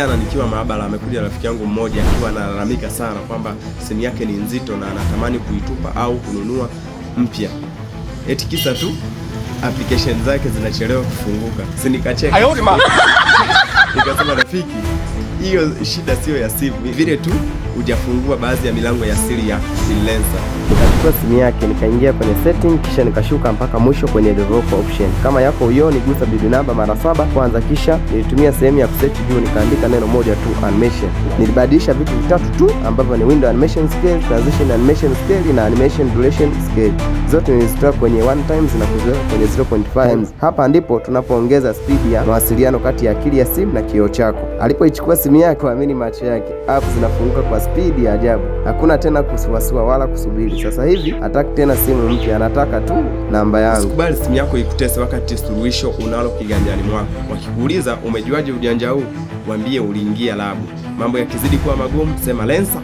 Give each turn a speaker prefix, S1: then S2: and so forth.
S1: Jana nikiwa maabara, amekuja rafiki yangu mmoja akiwa analalamika sana kwamba simu yake ni nzito na anatamani kuitupa au kununua mpya, eti kisa tu application zake zinachelewa kufunguka. Si nikacheka nikasema, "Rafiki, hiyo shida siyo ya simu, vile tu hujafungua baadhi ya milango ya siri ya Freelancer."
S2: Nikachukua simu yake, nikaingia kwenye setting, kisha nikashuka mpaka mwisho kwenye developer option. Kama yako huioni, gusa build number mara saba kwanza, kisha nilitumia sehemu ya kusearch juu, nikaandika neno moja tu, animation. Nilibadilisha vitu vitatu tu ambavyo ni window animation scale, transition animation scale na animation duration scale. Zote nilizitoa kwenye 1 times na kuziweka kwenye 0.5 times. Hapa ndipo tunapoongeza spidi ya mawasiliano kati ya akili ya simu na kioo chako. Alipoichukua simu yake, amini macho yake, app zinafunguka kwa spidi ya ajabu. Hakuna tena kusuasua wala kusubiri. Sasa hivi hataki tena simu mpya, anataka tu namba yangu.
S1: Usikubali simu yako ikutese wakati suluhisho unalo kiganjani mwako. Wakikuuliza umejuaje ujanja huu, waambie uliingia lab. Mambo yakizidi kuwa magumu, sema Lensa.